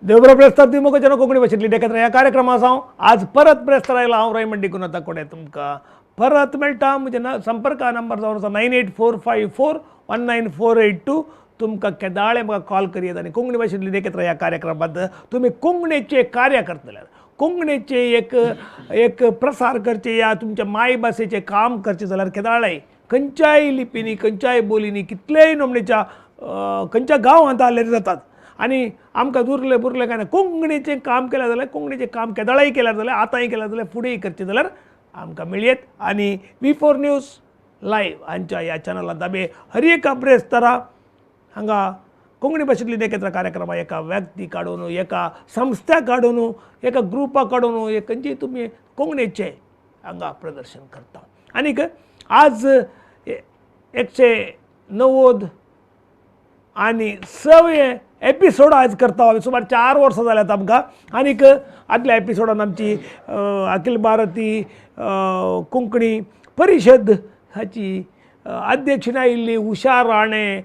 देवबरो प्रेस्तार दी मोगोचें कोंकणी भाशेंतली एकत्र ह्या कार्यक्रमाक हांव आज परत प्रेस्तार आयला. हांव रायमंड डिकुन्हा कोडे तुमकां परत मेळटा. म्हजे संपर्क नंबर जावन आसा 9845419482. तुमकां केदाळे म्हाका कॉल करयेत आनी कोंकणी भाशेंतली एकत्र ह्या कार्यक्रमांत तुमी कोंकणीचें कार्य करतले, कोंकणीचें एक एक प्रसार करचे या तुमच्या मायभाशेचें काम करचें जाल्यार केदाळे खंयच्याय लिपींनी, खंयच्याय बोलींनी, कितलेय नोमणेच्या खंयच्या गांवांत आसल्यार जातात. आनी आमकां दुरले बुरले काय ना, कोंकणीचें काम केलें जाल्यार, कोंकणीचें काम केदाळाय केल्यार जाल्यार, आतांय केल्यार जाल्यार, फुडेंय करचें जाल्यार आमकां मेळयेत. आनी V4 news live हांच्या ह्या चॅनलांत आमी हर एका ब्रेस्तारा हांगा कोंकणी भाशेंतली एकत्र कार्यक्रमां एका व्यक्ती काडून, एका संस्था काडून, एका ग्रुपा काडून, एक खंयची तुमी कोंकणीचें हांगा प्रदर्शन करता. आनीक आज 190 आनी सवे एपिसोड आज करता आमी. सुमार 4 वर्सां जाल्यात आमकां. आनीक आदल्या एपिसोडान आमची अखिल भारतीय कोंकणी परिशद हाची अध्यक्षण आयिल्ली उषा राणे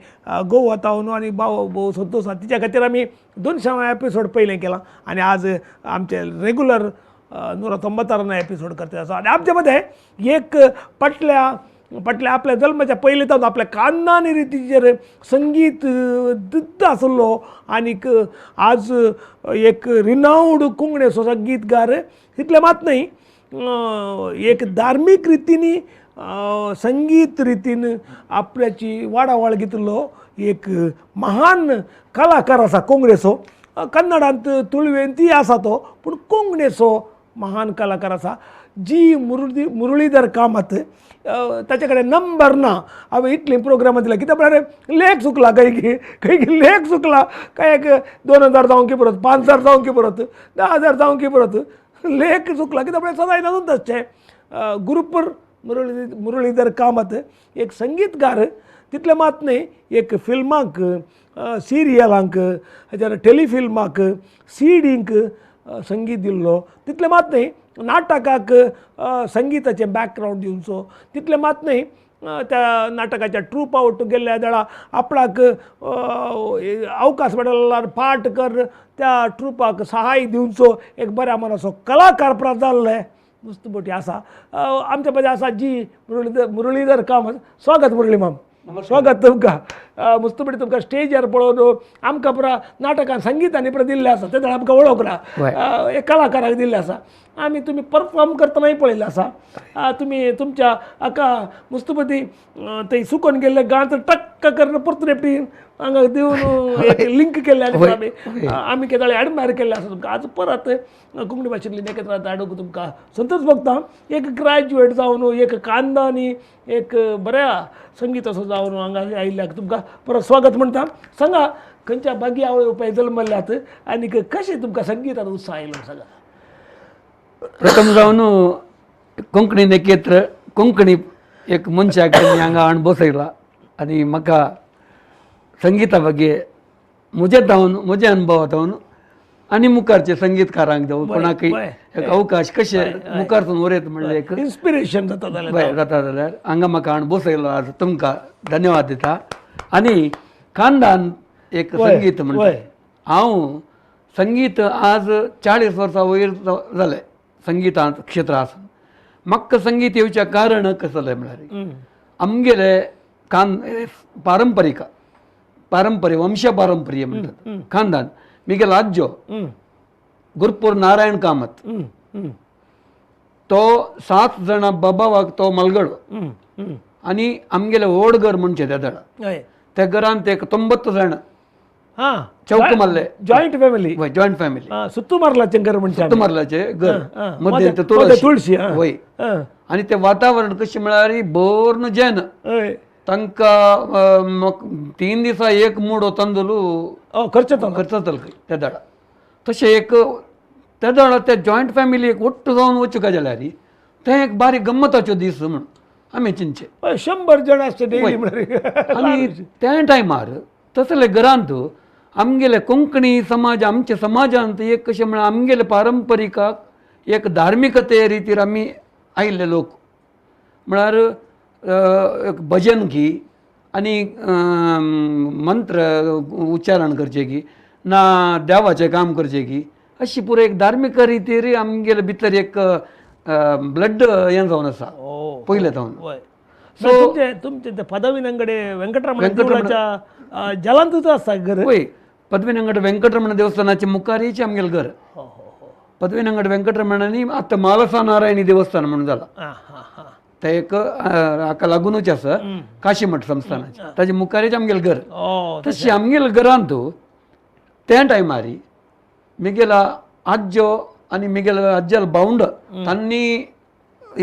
गोवा तावन आनी भाव भोव संतोष, तिच्या खातीर आमी 200 एपिसोड पयलें केलां. आनी आज आमचे रेगुलर 190 एपिसोड करते आसा. आनी आमचे मदें एक पटल्या पटल्या आपल्या जल्माच्या पयलीं तावन आपल्या कांदानी रितीचेर संगीत दिद्द आसलो आनीक आज एक रिनावड कोंकणीचो संगीतकार. तितलें मात न्हय, एक धार्मीक रितींनी संगीत रितीन आपल्याची वाडावळ घेतिल्लो एक महान कलाकार आसा कोंकणीचो. कन्नडांत तुळवेन ती आसा तो, पूण कोंकणीचो महान कलाकार आसा जी मुरळीधर कामत. ताचे कडेन नंबर ना. हांवें इतलीं प्रोग्रामां दिल्या, कित्याक म्हळ्यार लेख चुकला, खंय खंय लेख चुकला, काय एक 2000 जावंक की परत, 5000 जावंक की परत, 10,000 जावंक की परत लेख चुकला, कित्याक म्हळ्यार सदांय नाजून तशें. गुरुपर मुरळीधर कामत एक संगीतकार, तितलें मात न्हय, एक फिल्मांक, सिरियलांक, हाचेर टेलिफिल्माक, सिडींक संगीत दिल्लो. तितलें मात न्हय, नाटकाक संगीताचें बॅकग्रावंड दिवचो. तितलें मात न्हय, त्या नाटकाच्या ट्रूप आवट गेल्ल्या वेळा आपणाक अवकाश मेळ्ळो पाठ कर त्या ट्रुपाक सहाय दिवचो एक बऱ्या मनाचो कलाकार प्रात जाल्ले मस्त बोटी आसा. आमच्या मदें आसा जी मुरळीधर कामत. स्वागत मुरळी माम, स्वागत तुमकां. मस्त बडी तुमकां स्टेजार पळोवन आमकां पुरा नाटकान संगीतांनी पुरा दिल्लें आसा, तेन्ना आमकां वळख ना, एक कलाकाराक दिल्लें आसा. आमी तुमी परफॉर्म करतनाय पळयल्लें आसा. तुमी तुमच्या हाका मुस्तपती थंय सुकोन गेल्ले गांच टक्क करून परतून एकटी हांगा दिवन एक लिंक केल्लें. आनी आमी केदाळे एडमायर केल्लें आसा तुमकां. आज परत कोंकणी भाशेंतली एकत्र हाडूंक तुमकां संतोष भोगता. एक ग्रॅज्युएट जावन, एक कांदानी एक बऱ्या संगीताचो जावन हांगा आयिल्ल्याक तुमकां परत स्वागत म्हणटा. सांगा, खंयच्या बागी आवय उपाय जल्मल्यात आनी कशें तुमकां संगीतान उत्साह आयलो, सांगा. प्रथम जावन कोंकणी एकत्र कोंकणी एक मनशाक हांगा हाडून बसयला आनी म्हाका संगीता ಬಗ್ಗೆ म्हजे जावन म्हजे अनुभवा जावन आनी मुखारचे संगीतकारांक जावं कोणाकय एक अवकाश कशे मुखारसून उरयत म्हणलें एक इन्स्पिरेशन जाता जाल्यार, जाता जाल्यार हांगा म्हाका हाडून बसयलो आज तुमकां धन्यवाद दिता. आनी खानदान एक संगीत म्हणटा, हांव संगीत आज 40 वर्सां वयर जालें संगीतांत क्षेत्र आसून. म्हाका संगीत येवचें कारण कशें जालें म्हळ्यार आमगेले पारंपरीक पारंपरीक वंश पारंपरीय म्हणटात खानदान. मिगेलो आज्जो गुरपूर नारायण कामत, तो 7 जाणां बाबावाक तो मलगडो आनी आमगेले व्हड घर म्हणचें त्या दळा, त्या घरांत एक 90 जाण चौक मारले, जॉयंट फॅमिली, जॉयंट फॅमिली, सुत्तू मारलाचें घर म्हणचे, सुत्तू मारलाचें घर मदें तुळशी. वय, आनी तें वातावरण कशें म्हळ्यार भरून जन, तांकां 3 दिसा एक मुडो तांदूळ खर्च जातलो त्या दळा. तशें एक त्या दळा त्या जॉयंट फॅमिली एक ಒಟ್ಟು जावन वचूंक जाल्यार तें एक बारीक गम्मताच्यो दीस म्हूण आमी चिंतचे. 100 जण आसचे. आनी त्या टायमार तसले घरांत आमगेले कोंकणी समाज, आमच्या समाजांत एक कशें म्हळ्यार आमगेले पारंपरिकाक एक धार्मिकते रितीर आमी आयिल्ले लोक म्हळ्यार एक भजन की आनी मंत्र उच्चारण करचें की ना देवाचें काम करचें की अशी पुरो एक धार्मीक रितीर आमगेले भितर एक ब्लड हें जावन आसा पयलें जावन. सो तुमचे ते पदवीनंगडे वेंकटरमण देवळाच्या जलांतूच आसा घर. वय, पदवीनंगड वेंकटरमण देवस्थानाचे मुखारीचे आमगेलें घर. पदवीनंगड वेंकटरमणांनी आतां मालसा नारायणी देवस्थान म्हणून जाला, ते एक हाका लागूनच आसा काशीमठ संस्थानाचे, ताजे मुखारीच आमगेलें घर. तशें आमगेल्या घरांत त्या टायमार मिगेला आज्जो आनी मिगेल्या आज्याल भावंड तांणी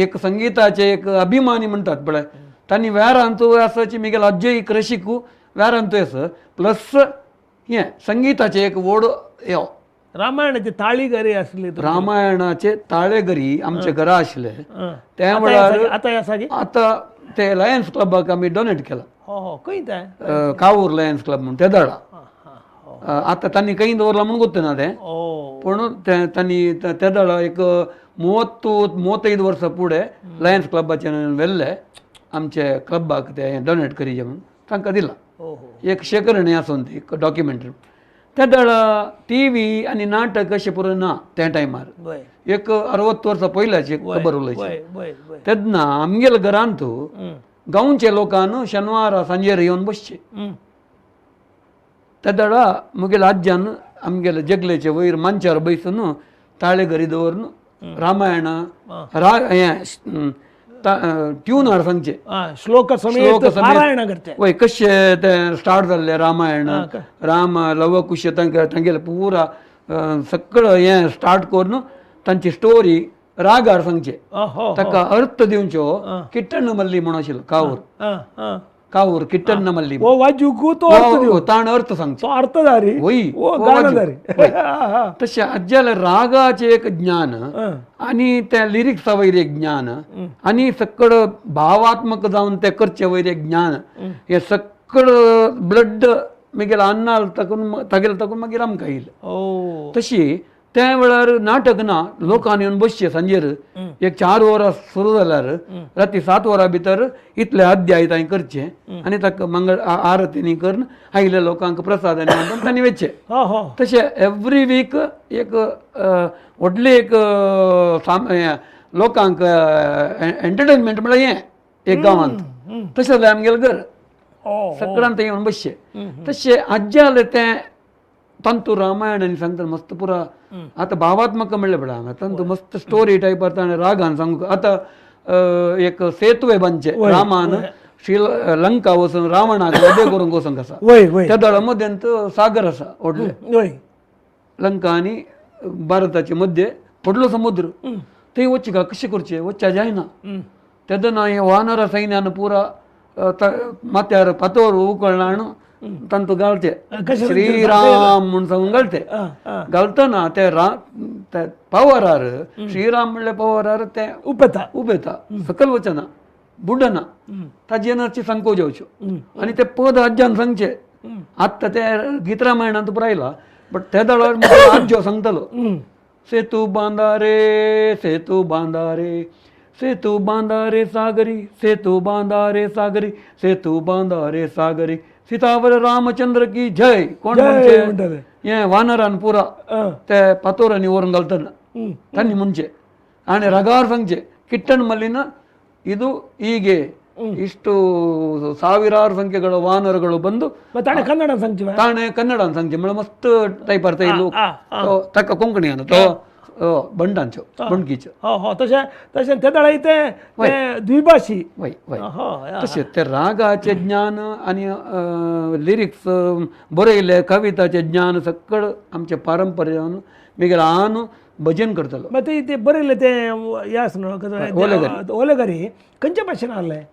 एक संगीताचे एक अभिमानी म्हणटात पळय, तांणी वेरांतू आसाची मिगेल आज्जो एक रशिकू वेरांतू आसा प्लस हें संगीताचें एक व्हड यो. रामायणाचे ताळीगरी आसली, रामायणाचे ताळेगरी आमच्या घरा आशिल्ले त्या वेळार. आतां ते लायन्स क्लबाक आमी डोनेट केला, कावूर लायन्स क्लब म्हूण तेदाळा. आतां तांणी खंय दवरला म्हूण गोत्त ना तें, पूण तें तांणी तेदाळा एक 35 वर्सां फुडें लायन्स क्लबाचे व्हेल्ले आमचे क्लबाक ते डोनेट करीजे म्हूण तांकां दिलां. एक शेकरणी आसून ती डॉक्युमेंटरी. त्या वेळा टी व्ही आनी नाटक अशें पुरो ना त्या टायमार, एक 60 वर्सां पयल्याची खबर उलयची. तेन्ना आमगेल्या घरांत गांवचे लोकान शेनवारा सांजेर येवन बसचे. त्या वेळा म्हगेल्या आज्यान आमगेले जगलेचे वयर मांचार बैसून ताळे घरी दवरून रामायण हें ट्युनार सांगचे, श्लोक समेत. वय, कशें तें स्टार्ट जाल्लें रामायण, राम लव कुश तांगेलें पुरा सगळं हें स्टार्ट करून तांची स्टोरी रागार सांगचे, ताका अर्थ दिवचो. किट्टण मल्ली म्हणून आशिल्लो कावूर, कावूर किट्टण मल्ली ताण अर्थ सांगचो, अर्थधारी. वय, तशें आज्याल्या रागाचें एक ज्ञान आनी त्या लिरिक्सा वयर एक ज्ञान आनी सगळं भावात्मक जावन तें करचे वयर एक ज्ञान, हें सगळं ब्लड मागीर अन्नाल ताकून तागेले ताकून मागीर आमकां येयलें. तशी त्या वेळार नाटक ना, लोकांनी येवन बसचें सांजेर एक 4 वरां सुरू जाल्यार राती 7 वरां भितर इतले अध्याय तांणी करचे आनी ताका मंगळ आरतीनी करून आयिल्ल्या लोकांक प्रसाद आनी वांटून तांणी वचचें. तशें एवरी वीक एक व्हडलें एक लोकांक एंटरटेनमेंट म्हळ्यार हें एक गांवांत. तशें जाल्यार आमगेलें घर सगळ्यान थंय येवन बसचें. तशें आज्यालें तें तंतू रामायण आनी सांगता मस्त पुरा. आतां भावात्मक म्हणलें पळय हांगा तंतू मस्त स्टोरी टायप आतां रागान सांगू. आतां एक सेतुवे बांदचे रामान श्रीलंका वचून रावणाक उबे करूंक वचूंक आसा, त्या दळा मदेंत सागर आसा व्हडले, लंका आनी भारताचे मध्य व्हडलो समुद्र. थंय वचचे का कशें करचें, वचच्या जायना. तेन्ना हे वानर सैन्यान पुरा माथ्यार फातोर उकळना तांतू घालचे, श्रीराम म्हूण सांगून घालते. घालतना ते पावरार श्रीराम म्हणले पावरार ते उपेता उपेता सकल वचना बुडना, ताजी एनर्जी सांगको जावच्यो. आनी ते पद आज्यान सांगचे. आत्तां ते गीत रामायणांत पुराय आयला, बट ते वेळार आज्जो सांगतालो, सेतू बांदा रे सेतू बांदा रे सेतू बांदा रे सागरी सेतू बांदा रे सागरी सेतू बांदा रे सागरी सीतावर रामचंद्र की जय. कोण म्हणचे हें वानरान पुरा ते पातोरांनी व्हरून घालतना तांणी म्हणचे आनी रागार सांगचे किट्टण मल्लिನ ಇದು ಹೀಗೆ ಇಷ್ಟು ಸಾವಿರಾರು ಸಂಖ್ಯೆಗಳ ವಾನರಗಳು ಬಂದು ಕನ್ನಡ ತಾಣೆ ಕನ್ನಡ ಸಂಖ್ಯೆ ಮಸ್ತ್ ಟೈಪ್ ಅರ್ಥ ಇಲ್ಲ ತಕ್ಕ ಕೊಂಕಣಿ ಅನ್ನೋ ಬಂಡಾಂಚು ಬಂಡ್ಕೀಚು तशें तशें ते दळा ते द्विभाषी वय वय तशें ते रागाचें ज्ञान आनी लिरिक्स बरयले कविताचें ज्ञान सगळं आमचें पारंपर्यान मागीर हांव भजन करतलो. मागीर ते बरयले ते हे आसा न्हू ओलेगरी खंयच्या भाशेन आहलें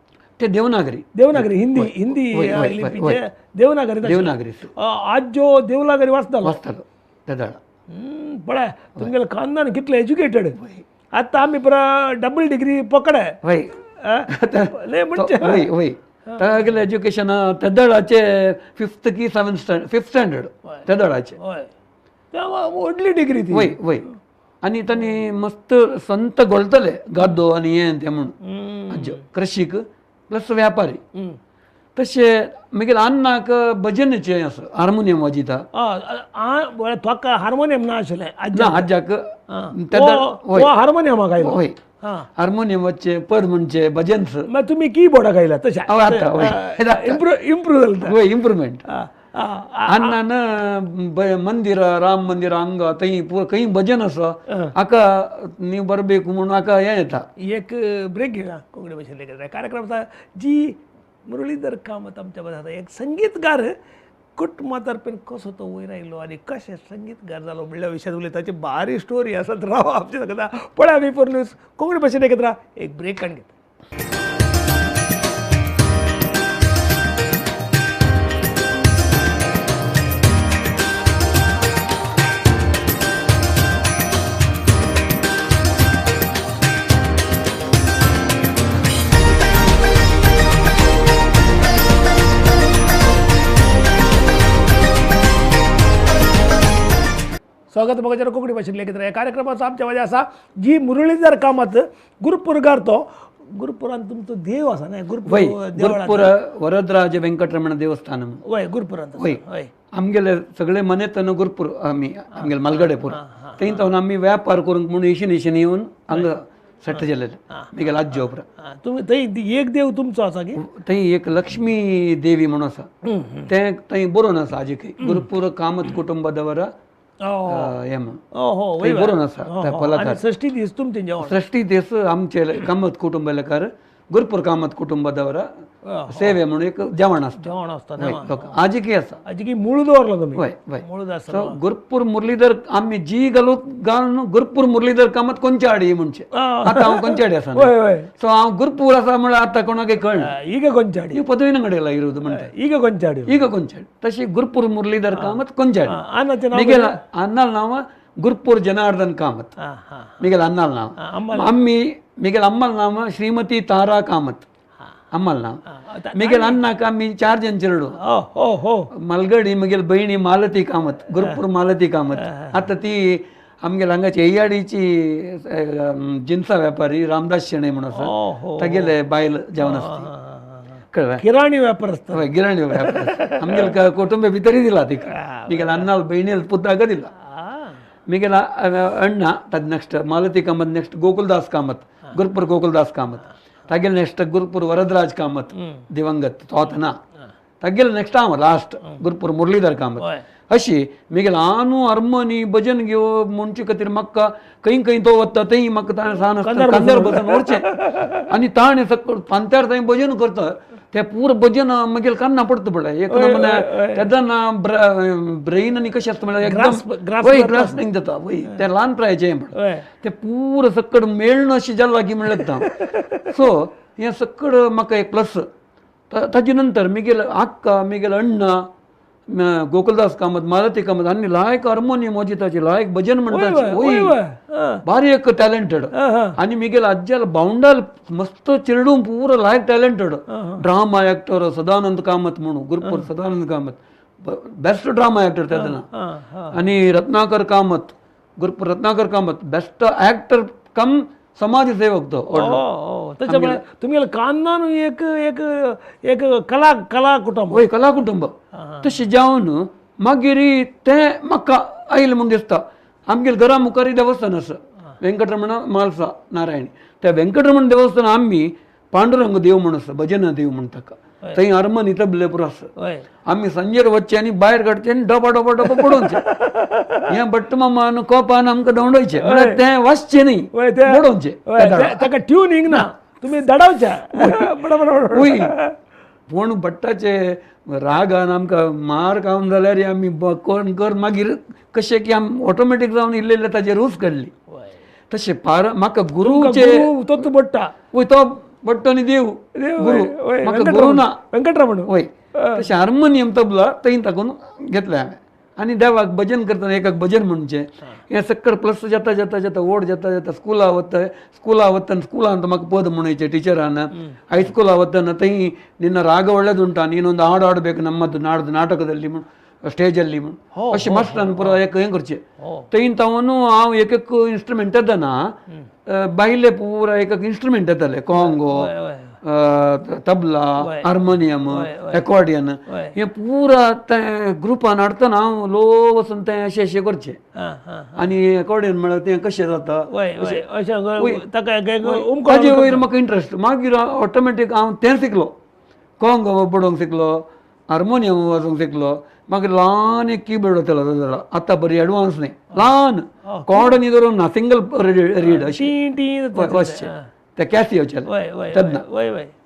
ते? देवनागरी. देवनागरी हिंदी हिंदी लिपीचे देवनागरी. देवनागरी आज्जो देवनागरी वाचतालो वाचतालो ते दळा. पळय तुमगेले खानदान कितले एज्युकेटेड. आतां आमी पुरा डबल डिग्री पकडे वय वय वय तागेलें एज्युकेशन ते दळाचे 5th की 7th 5th standard ते दळाचे. हय, व्हडली डिग्री ती. वय वय. आनी तांणी मस्त संत घोळटले गादो आनी हें तें म्हूण आज्जो कृशीक प्लस व्यापारी. तशें मागीर अन्नाक भजनाचें आसा हार्मोनियम वाजयता. तुका हार्मोनियम ना आशिल्लें? ना आज्याक हार्मोनियमाक आयलो. हय, हार्मोनियम वाजचें, पद म्हणचें, भजन्स. मागीर तुमी किबोर्डाक आयला तशें इम्प्रूव जालें. हय, इम्प्रुवमेंट. अन्नान मंदिर, राम मंदिर हांगा थंय खंय भजन आसा हाका न्ही बरबेक म्हणून हाका हें येता. एक ब्रेक घेवया कोंकणी भाशेंतले कार्यक्रम आसा जी मुरलीधर कामत आमच्या बरोबर एक संगीतकार कुटुंबा तर्फेन कसो तो वयर आयलो आनी कशें संगीतकार जालो म्हणल्या विशयान उलयता. ताची बारी स्टोरी आसा. राव आमच्या सांगता पळया V4 news Konkani भाशेन एकत्र एक ब्रेक काडून घेता. स्वागत मोगाच्या कोंकणी भाशेन लेगीत ह्या कार्यक्रमाचो आमच्या मदें आसा जी मुरलीधर कामत गुरुपूरकार. तो गुरुपुरान तुमचो देव आसा न्हय? गुरुपूर वरदराज वेंकटरमण देवस्थान. वय गुरुपुरान. वय हय, आमगेले सगळे मनेतन गुरुपूर आमी आमगेले मालगडेपूर थंय जावन आमी व्यापार करूंक म्हणून एशीन एशीन येवन हांगा सेट जालेले मिगेले आज्जे उपरांत. तुमी थंय एक देव तुमचो आसा की थंय एक लक्ष्मी देवी म्हणून आसा, तें थंय बरोवन आसा आजिकय गुरुपूर कामत कुटुंब दवर हें म्हणून बरोवन आसा त्या फलकार. षष्टी दीस तुमचें जेवण? षष्टी दीस आमचे कामत कुटुंबालेकार गुरुपूर कामत कुटुंब दवर सेवे म्हणून एक जेवण आसता. जेवण आसता आजिकय आसा. आजिकय मूळ दवरलो तुमी? हय हय, मूळ आसा. गुरुपूर मुरलीधर आमी जी घालून घालून गुरुपूर मुरलीधर कामत कोंचाडी म्हणचे. आतां हांव कोंचाडी आसा, सो हांव गुरुपूर आसा म्हळ्यार आतां कोणाकय कळना. ಈಗ ಕೊಂಚಾಡಿ ಈ ಪದವಿನ ಇರುವುದು म्हणटा. ಈಗ ಕೊಂಚಾಡಿ, ಈಗ ಕೊಂಚಾಡಿ. तशी गुरुपूर मुरलीधर कामत ಕೊಂಚಾಡಿ. मिगेल अन्नाल नांव गुरुपूर जनार्दन कामत. मिगेल अन्नाल नांव. अम्मी मिगेल अम्मल नांव श्रीमती तारा कामत अम्मल नांव. मिगेल अन्नाक आमी चार जन चेरडू. मलगडी मिगेल बहिणी मालती कामत, गुरुपूर मालती कामत. आतां ती आमगेले हांगाची एयाडीची जिन्सा व्यापारी रामदास शेणै म्हणून आसा, तागेले बायल जेवण आसता. कळ्ळें? गिराणी व्यापार आसता. हय, गिराणी व्यापार आमगेले कुटुंबे भितरय दिला तिका. मिगेल अन्नाल भयणील पुताक दिला. मिगेल अण्णा ताजे नेक्स्ट मालती कामत, नेक्स्ट गोकुलदास कामत, गुरुपूर गोकुलदास कामत. तागेले नेक्स्ट गुरुपूर वरदराज कामत दिवंगत तो आतां ना. तागेले नेक्स्ट हांव लास्ट गुरुपूर मुरलीधर कामत. अशी मिगेल आनू हार्मोनी भजन घेव म्हणचे खातीर म्हाका खंय खंय तो वता थंय म्हाका ताणें सान आसतना कांद्यार बसून व्हरचें आनी ताणें सकयल पांत्यार थंय भजन करता. ते पूर भजन मागीर कान्ना पडटा पळय एक नमुने तेन्ना ब्रेन आनी कशें आसता म्हळ्यार एकदम वय ग्रास्पिंग जाता. वय ते ल्हान प्रायेचें पळय ते पूर सक्कड मेळना अशें जालें लागीं म्हणल्यार जाता. सो हें सक्कड म्हाका एक प्लस. ताजे नंतर मिगेल आक्का मिगेल अण्णा गोकुलदास कामत मालती कामत आनी लायक हार्मोनियम वाजयताची, लायक भजन म्हणटाची, वय बारी एक टॅलेंटेड. आनी मिगेल आज्याल बावंडाल मस्त चेरडूं पुरो लायक talented drama actor Sadanand Kamat म्हणून Gurupur Sadanand Kamat best drama actor तेन्ना. आनी Ratnakar Kamat Gurupur Ratnakar Kamat best actor cum समाज सेवक तो. त्याच्यामुळे तुमगेले कान्नान एक एक एक कला कला कुटुंब. वय कला कुटुंब. तशें जावन मागीर तें म्हाका आयलें म्हूण दिसता. आमगेले घरा मुखार देवस्थान आसा वेंकटरमण म्हालसा नारायण. त्या वेंकटरमण देवस्थान आमी पांडुरंग देव म्हूण आसा, भजन देव म्हूण ताका. थंय हार्मोनी तबले पुरो आसा. आमी सांजेर वचचें आनी भायर काडचें आनी डबा डबा डबा पडोवचें. हें भट्ट मामान कोपान आमकां दवडोवचें म्हळ्यार तें वाचचें न्ही, बडोवचें. ताका ट्युनींग ना, तुमी दडावचें. वय पूण भट्टाचे रागान आमकां मार खावन जाल्यार आमी कोण कर मागीर कशें की आमी ऑटोमॅटीक जावन इल्ले इल्ले ताजेर रूच काडली. तशें पार म्हाका गुरूचे तोच बट्टा. वय तो भट्टो आनी देव गुरू म्हाका गुरू ना वेंकटरमण. वय तशें हार्मोनियम तबला थंय ताकून घेतलें हांवें आनी देवाक भजन करतना एकाक भजन म्हणचें हें सक्कड प्लस जाता जाता जाता व्हड जाता जाता स्कुला वता. स्कुला वतना स्कुलांत म्हाका पद म्हणयचें टिचरान. ಹೈಸ್ಕೂಲ್ ವತ್ತನ थंय ನಿನ್ನ ರಾಗ ಒಳ್ಳೆದುಂಟಾ ನೀನೊಂದು ಹಾಡು ಹಾಡಬೇಕು ನಮ್ಮದು ನಾಡ್ದು ನಾಟಕದಲ್ಲಿ ಸ್ಟೇಜಲ್ಲಿ अशें मास्टरान पुरो एक हें करचें. थंय तावन हांव एक एक इन्स्ट्रुमेंट येतना बायले पुरा एक एक इन्स्ट्रुमेंट येताले, कॉंगो तबला, हार्मोनियम, एकॉर्डियन हे पुरा ते ग्रुपान हाडटना हांव लो वचून तें अशें अशें करचें. आनी एकॉर्डियन म्हळ्यार तें कशें जाता ताजे वयर म्हाका इंट्रस्ट. मागीर ऑटोमॅटीक हांव तें शिकलो, कोंग बडोवंक शिकलो, हार्मोनियम वाजोवंक शिकलो. मागीर ल्हान एक किबोर्ड वतालो, आतां बरी एडवांस न्ही, ल्हान कॉर्ड न्ही धरून ना, सिंगल रीड अशें वाजचें ते कॅसियोचें तेन्ना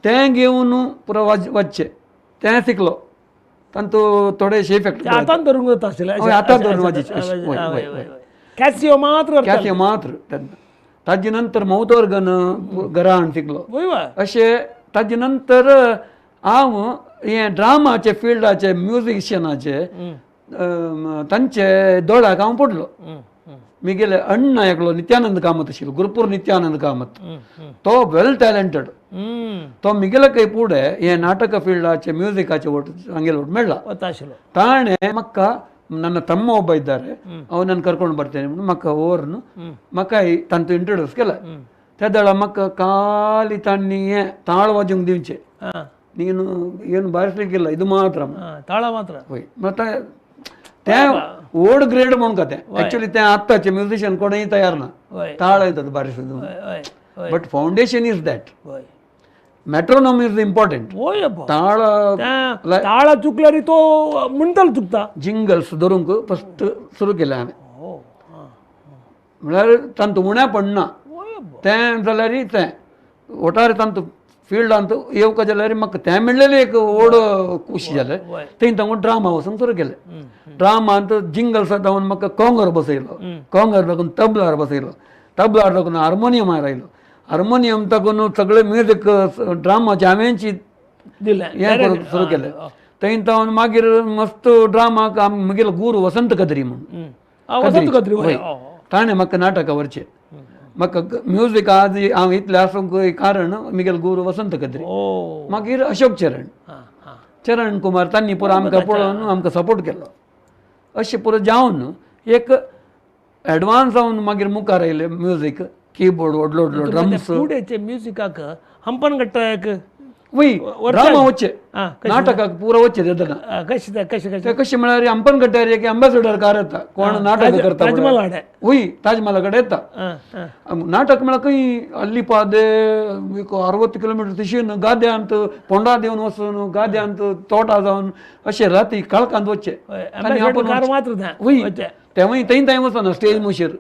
तें घेवन पुरो वाजचें तें शिकलो. तांतू थोडेशे इफेक्ट हातान धरूंक जाता आशिल्लें, हातान धरून वाजचें कॅसियो मात्र, कॅसियो मात्र तेन्ना. ताजे नंतर मावथ ऑर्गन घरा शिकलो. अशें ताजे नंतर हांव हे ड्रामाचे फिल्डाचे म्युजिशियनाचे तांचे दोळ्याक हांव पडलो. मिगेले अण्णा एकलो नित्यानंद कामत आशिल्लो, गुरुपूर नित्यानंद कामत, तो वेल टॅलेंटेड. तो मिगेले काही फुडें हे नाटक फिल्डाचे म्युजिकाचे ಒಟ್ಟು ಹಂಗೆಲ್ಲ ಒಟ್ಟು ಮೇಳ ತಾಣೆ ಮಕ್ಕ ನನ್ನ ತಮ್ಮ ಒಬ್ಬ ಇದ್ದಾರೆ, ಅವನನ್ನು ಕರ್ಕೊಂಡು ಬರ್ತೇನೆ ಮಕ್ಕ ಓರ್ನು ಮಕ್ಕಾಯಿ ತಂತು ಇಂಟ್ರೊಡ್ಯೂಸ್ ಕೆಲ ತೆದಳ ಮಕ್ಕ ಖಾಲಿ ತಣ್ಣಿಯೇ ತಾಳವಾಜಂಗ್ ದಿಂಚೆ ನೀನು ಏನು ಬಾರಿಸ್ಲಿಕ್ಕಿಲ್ಲ, ಇದು ಮಾತ್ರ ತಾಳ ಮಾತ್ರ. ಮತ್ತೆ ते ಓಲ್ಡ್ ಗ್ರೇಡ್ म्हणकते ಆಕ್ಚುಲಿ ते आत्ताचे म्युझिशियन कोणूय तयार ना ताळ येतात बारिसोದು. But foundation is that, metronome is important. ताळ ताळ चुकल्यार तो म्हणटलो चुकता. जिंगल्स धरूंक फस्ट सुरू केलें हांवें, म्हळ्यार तांतू उण्या पडना तें जाल्यार तें वटार तांतू फिल्डांत येवका जाल्यार म्हाका तें मेळ्ळेलें एक व्हड खुशी जालें. थंय तांकां ड्रामा वचूंक सुरू केलें. ड्रामांत जिंगल्स जावन म्हाका कोंगर बसयलो, कोंगर लागून तबलार बसयलो, तबलार लागून हार्मोनियमार आयलो, हार्मोनियम ताकून सगळें म्युजीक ड्रामाचें हांवेंच दिलें हें करूंक सुरू केलें. थंय जावन मागीर मस्त ड्रामाक म्हगेलो गुरू वसंत कदरी म्हूण, वसंत कदरी वय, ताणें म्हाका नाटकां व्हरचें. म्हाका म्युजीक आज हांव इतलें आसूंक कारण म्हगेलो गुरू वसंत कदरी. मागीर अशोक चरण, चरण कुमार तांणी पुरो आमकां पळोवन आमकां सपोर्ट केलो. अशें पुरो जावन एक एडवांस जावन मागीर मुखार आयलें म्युजीक, कीबोर्ड व्हडलो व्हडलो ड्रम्स. फुडेचे म्युजिकाक हंपन घट्ट वय ड्रामा वचचे नाटकाक पुरो वचचे तेन्ना कशें कशें ते कशें म्हळ्यार हंपन घट्टार एक एम्बेसिडर कार येता, कोण नाटक करता वय ताजमहाला कडेन येता. नाटक म्हळ्यार खंय अल्लीपादे एक 60 किलोमिटर तिशीन गाद्यांत पोंडा देवन वचून गाद्यांत तोटा जावन अशें राती काळखांत वचचें. वय तेवूय थंय थंय वचना स्टेज मुशीर,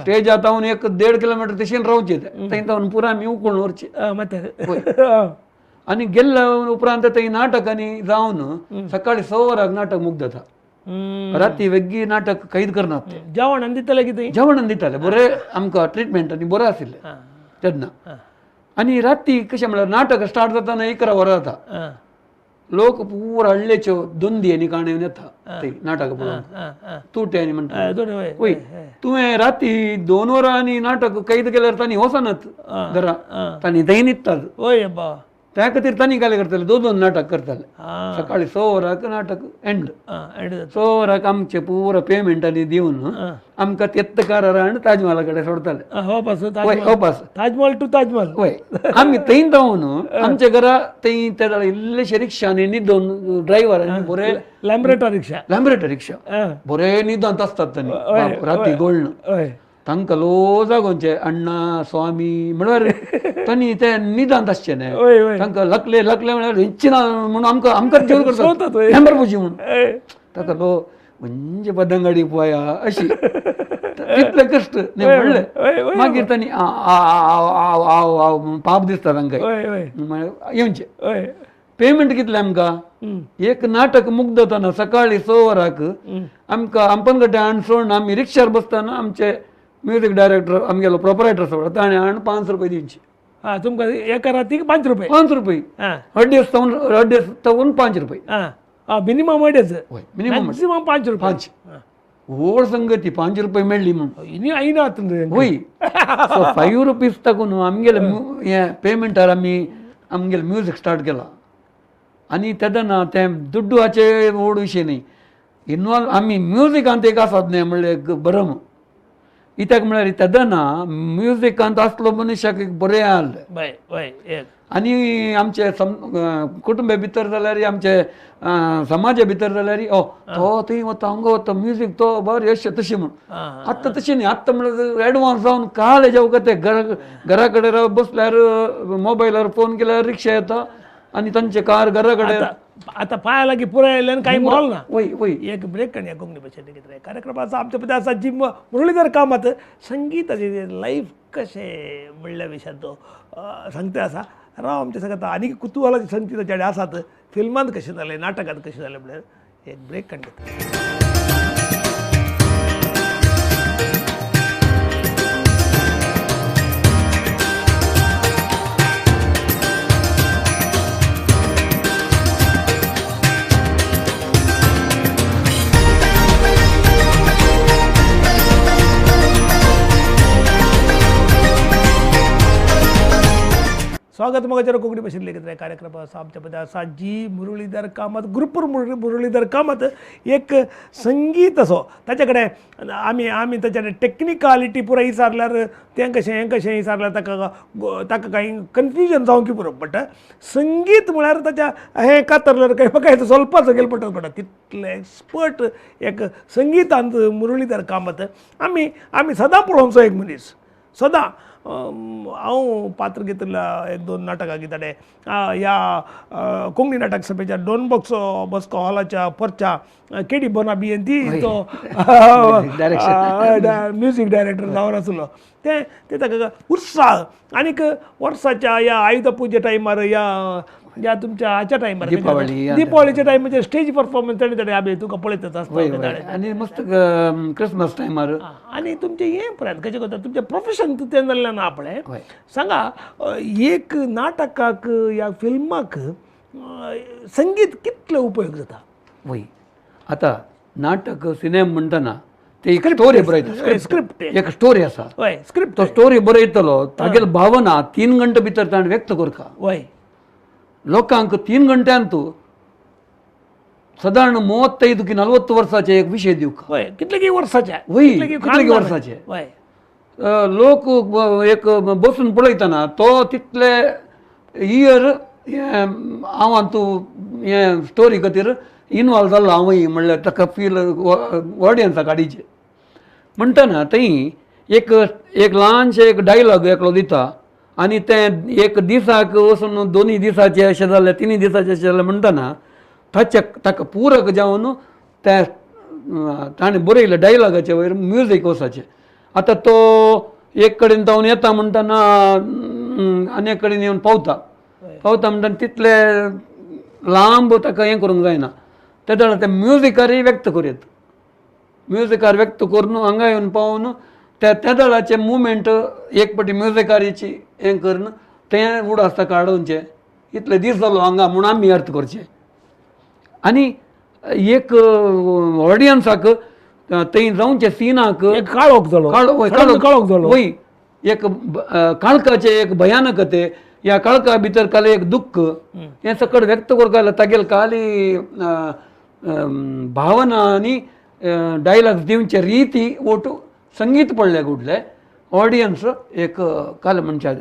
स्टेज आतां एक 1.5 किलोमिटर तिशीन रावचें तें, थंय जावन पुरा आमी उकळून व्हरचें. आनी गेल्ल्या उपरांत थंय नाटकांनी जावन सकाळी 6 वरांक नाटक मुग्दता, राती वेग्गी नाटक कैद करनात. जेवण दिताले कितें? जेवण दिताले बरें आमकां ट्रिटमेंट आनी बरें आशिल्लें तेन्ना. आनी राती कशें म्हळ्यार नाटक स्टार्ट जाताना 11 वरां जाता, लोक पुरा हळ्ळेच्यो दोंदी आनी काणयो येता थंय नाटक पळोवंक, तुटे आनी म्हणटा वय. तुवें राती 2 वरां आनी नाटक कैद केल्यार तांणी वचनात घरा, तांणी थंय न्हिदतात. वय त्या खातीर तांणी काय करताले 2-2 नाटक करताले. सकाळी 6 वरांक नाटक एंड, 6 वरांक आमचे पुरो पेमेंट आनी दिवन आमकां तेत्तकार आनी ताजमहाला कडेन सोडताले. वय वापस ताजमहल टू ताजमहल. वय आमी थंय जावन आमच्या घरा थंय ते इल्लेशे रिक्षांनी न्हिदोन ड्रायव्हर आनी बरे लॅम्ब्रेटा रिक्षा, लॅम्ब्रेटा रिक्षा बरे न्हिदोंत आसतात तांणी राती गोळ्ळ. तांकां लो जागोवचें अण्णा स्वामी म्हळ्यार तांणी ते निदांत आसचें न्हय, तांकां लकले लकले म्हळ्यार हेंची ना म्हणून आमकां आमकां जेवण करतात नंबर पुजी म्हणून ताका लो म्हणजे पतंगाडी पोया अशी तितले कश्ट न्ही म्हणलें. मागीर तांणी आव आव आव म्हणून पाप दिसता तांकां येवचें. पेमेंट कितलें आमकां? एक नाटक मुग्दतना सकाळी 6 वरांक आमकां आंपनगड्डे हाण सोडून आमी रिक्षार बसतना आमचे म्युजीक डायरेक्टर आमगेलो प्रोपरायटर सोडा ताणें हाण 5 रुपये दिवचे. तुमकां एका रातीक 5 रुपये? 5 रुपये अड्डेस जावन अड्डेस जावन 5 रुपये मिनिमम अडेच, वय मिनिमम मॅक्सिमम 5 रुपये. 5 व्हड संगती 5 रुपये मेळ्ळी म्हणून आयना वय. सो 5 रुपीज ताकून आमगेले हें पेमेंटार आमी आमगेलें म्युजीक स्टार्ट केलां. आनी तेन्ना तें दुड्डुवाचे व्हड विशय न्ही, इनवॉल्व आमी म्युजिकांत एक आसात न्ही म्हणल्यार एक भरम. कित्याक म्हळ्यार तेदना म्युजिकांत आसलो मनशाक एक बरें आहलें. आनी आमचे कुटुंबे भितर जाल्यार आमचे समाजा भितर जाल्यार ओ तो थंय वता हांगा वता म्युजीक तो बरें अशें तशें म्हूण. आतां तशें न्ही, आतां म्हणल्यार एडवांस जावन काल हेज्या वखद ते घरा कडेन बसल्यार मोबायलार फोन केल्यार रिक्षा येता आनी तांचे कार घरा कडेन. आतां पांया लागीं पुराय आयल्यान कांय मोल ना. वय वय एक ब्रेक काडया कोंकणी भाशेन कितें कार्यक्रमाचो आमच्या पद्दत आसा जी मुरलीधर कामत संगीताचें लायफ कशें म्हणल्या विशयान तो सांगता आसा. राव आमच्या सांगता आनी कुतुहलाचे संगीताचे आसात फिल्मांत कशें जालें नाटकांत कशें जालें म्हळ्यार एक ब्रेक काडटा. स्वागत मगाचेर कोंकणी भाशेन लेगीत कार्यक्रम आसा आमच्या मदें आसा जी मुरलीधर कामत ग्रुपूर मुरलीधर कामत एक संगीत असो ताचे कडेन आमी आमी ताच्या कडेन टेक्निकालिटी पुराय विचारल्यार तें कशें हें कशें विचारल्यार ताका ताका कांय कन्फ्युजन जावंक पुरो बट संगीत म्हळ्यार ताच्या हें कातरल्यार काय म्हाका हें चलपाचो गेल पडटा पडटा तितलें एक्सपर्ट एक संगितांत मुरलीधर कामत आमी आमी सदां पळोवचो एक मनीस सदां. हांव पात्र घेतिल्ल्या एक दोन नाटकां कितें ह्या कोंकणी नाटक सभेच्या डॉन बॉक्सो बॉस्को हॉलाच्या पोरच्या केडी बोना बी एन ती तो म्युजीक डायरेक्टर जावन आसलो तें ते ताका उत्साह आनीक वर्साच्या ह्या आयुध पुजे टायमार ह्या ह्या तुमच्या हाच्या टायमार दिपावलीच्या टायमाचेर स्टेज परफॉर्मन्स ताणें ताणें आमी तुका पळयतच आसता आनी मस्त क्रिसमस टायमार. आनी तुमचें हें पळयात कशें करता तुमचें प्रोफेशन तें जाल्लें ना पळय सांगा एक नाटकाक ह्या फिल्माक संगीत कितलो उपयोग जाता? वय आतां नाटक सिनेमा म्हणटना ते एक स्टोरी बरयता, स्क्रिप्ट एक स्टोरी आसा, हय स्क्रिप्ट, तो स्टोरी बरयतलो तागेली भावना 3 घंटे भितर ताणें व्यक्त करता. वय लोकांक 3 घंट्यांत सादारण 35 की 40 वर्साचे एक विशय दिवका. वय कितले वर्साचे? वय कितले वर्साचे लोक एक बसून पळयतना तो तितले इयर हांव हातूं हे स्टोरी खातीर इनवॉल्व जाल्लो हांवूय म्हणल्यार ताका फील ऑडियन्साक हाडीचे म्हणटना थंय एक एक ल्हानशें एक डायलॉग एकलो दिता आनी तें एक दिसाक वचून 2 दिसाचे अशें जालें 3 दिसाचे अशें जालें म्हणटना ताचे ताका पूरक जावन त्या ताणें बरयलें डायलॉगाचे वयर म्युजीक वचपाचें. आतां तो एक कडेन जावन येता म्हणटना आनी एक कडेन येवन पावता पावता म्हणटना तितले लांब ताका हें करूंक जायना तेन्ना तें म्युजिकारूय व्यक्त करूं येता. म्युजिकार व्यक्त करून हांगा येवन पावून त्या त्या दळाचें मुवमेंट एक पटी म्युजिकारीची हें करून तें उडास ताका हाडोवचें इतले दीस जालो हांगा म्हूण आमी अर्थ करचें. आनी एक ऑडियन्साक थंय जावचें सिनाक काळोख जालो काळोख जालो वय एक काळखाचें एक भयानकते ह्या काळखा भितर काल एक दुख्ख हें सकट व्यक्त करपाक तागेले खाली भावना आनी डायलॉग्स दिवचे रिती ओटू संगीत पडले कुडले ऑडियन्स एक काल म्हणच्या